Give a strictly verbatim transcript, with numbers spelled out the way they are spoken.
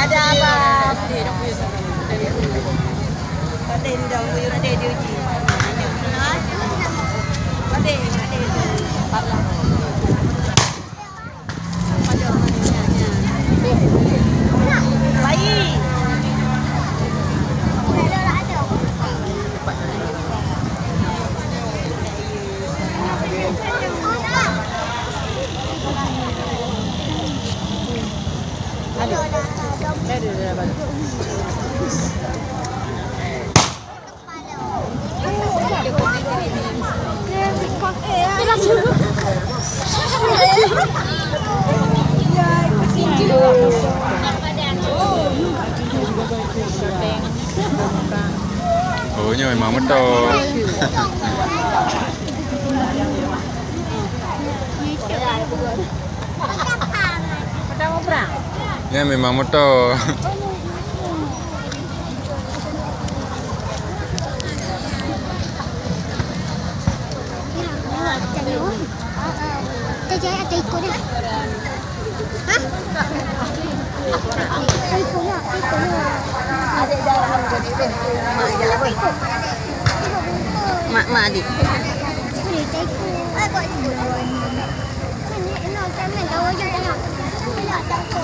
Dadah, Abang. Raden dah, raden dia uji. Raden, raden. Baik. Oh, nyoe memang moto. Nyan memang moto. Hah? Ada ikut dah. Ikut dah, ikut dah. Mak, mak, adik. Boleh tak ikut? Mana? Mana? Mana?